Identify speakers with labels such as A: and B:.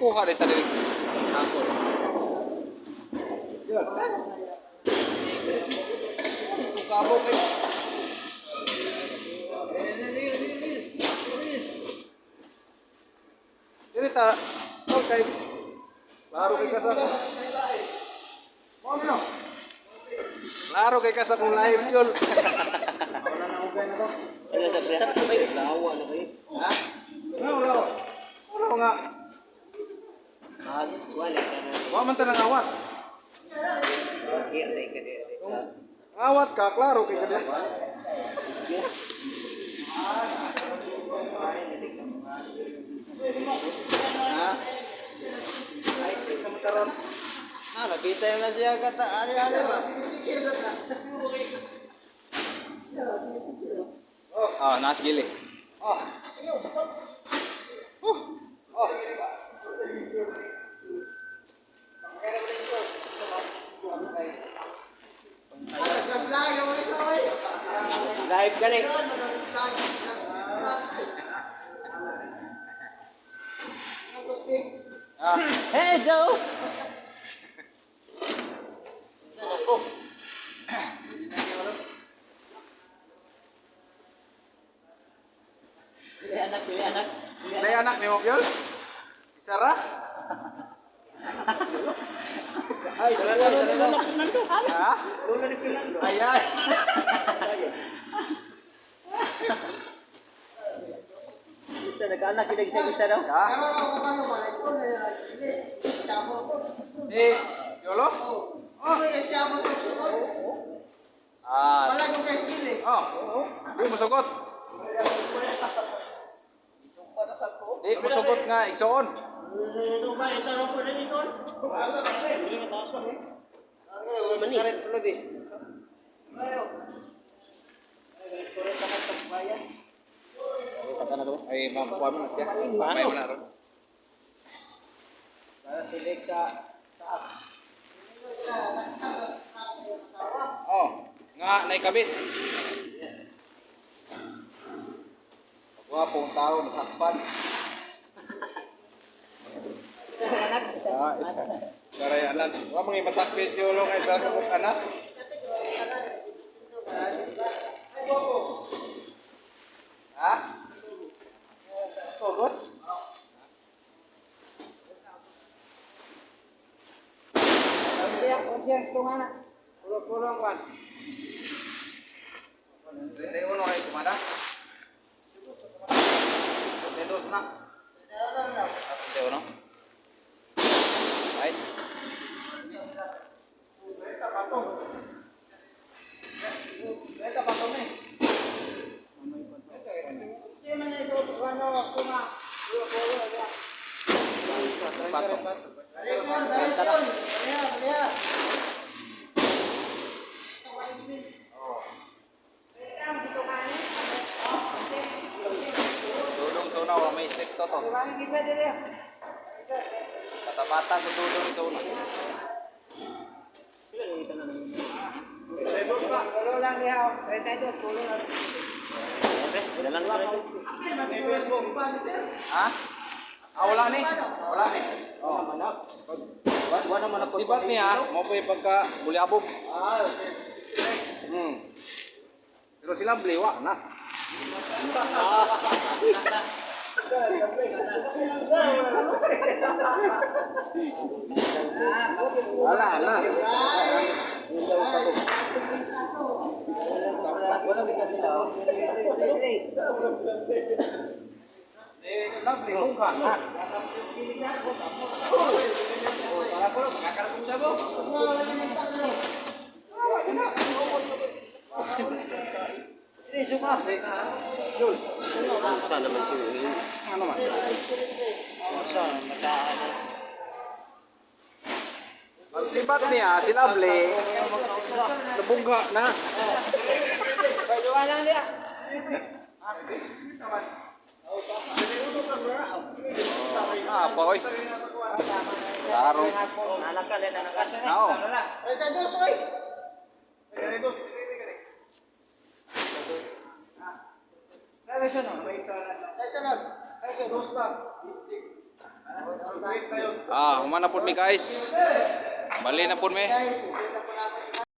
A: Kuha rin tali. Ako. Yun. Kabo kay. Dili ta. Okay. Klaro kay kasa. Mo no. Klaro kay kasa kung live yun.
B: Wala na ugay na to.
C: Wala sa pre. Lawa na kayo.
A: Ha? Wala, wala. Wala nga.
C: Ah, wala ka na.
A: Wa man ta nangawat.
C: Okay, atay ka di.
A: Kung ngawat ka, klaro kay kada. Ha? Ay, sa mataron.
B: Na, nabitay na siya kata. Ali, ali ba?
A: Oh, ah, nasa gili. Oh. Oh.
C: Live ka na.
A: Ah.
C: Hey, Joe!
A: Oh.
C: Pili anak, pili anak.
A: Nay anak ni Mokyol? Isara?
C: Ay, dala dala Fernando.
A: Ha?
C: Lolo ni Fernando.
A: Ay ay.
C: Isa nag-anak kita isa isa daw.
A: Ha? Si Yolo? Oh. Ah. Oh. Di mo sugot. Di mo sugot nga igsoon. Ay, ma'am, kuha mo na siya. May mo na ron.
C: Para silik sa taas.
A: Oh, nga naikabit. Gwapong tao nasakpan. Ah, isa. Saray anan. Wa mga masakit yolo kay sa akong anak. Ha? Sugot? Kulong-kulong kwan. 31 ay kumada. 32 na. 31. Right. Patong. Dudong sa una, wa may step to to. Katabatan sa dudong sa una.
C: Wala lang lang.
A: Ha? Ah, wala ni. Wala ni. Oh.
C: Wala man ako.
A: Sibat niya, mo pa yung pagka bulyabog.
C: Ah, okay.
A: Pero sila bliwa na. Wala na.
C: Wala kita sila.
A: Eh, lovely mukha na.
C: Usa naman si
A: Ano man?
C: Usa mataan.
A: Pagsibat niya, si Lovely, nabungga na. Ah, pa oy. Klaro.
C: Nalaka din nalaka.
A: Nao. Ah, human na pud mi, guys. Bali na pud mi.
B: Guys, isita po namin.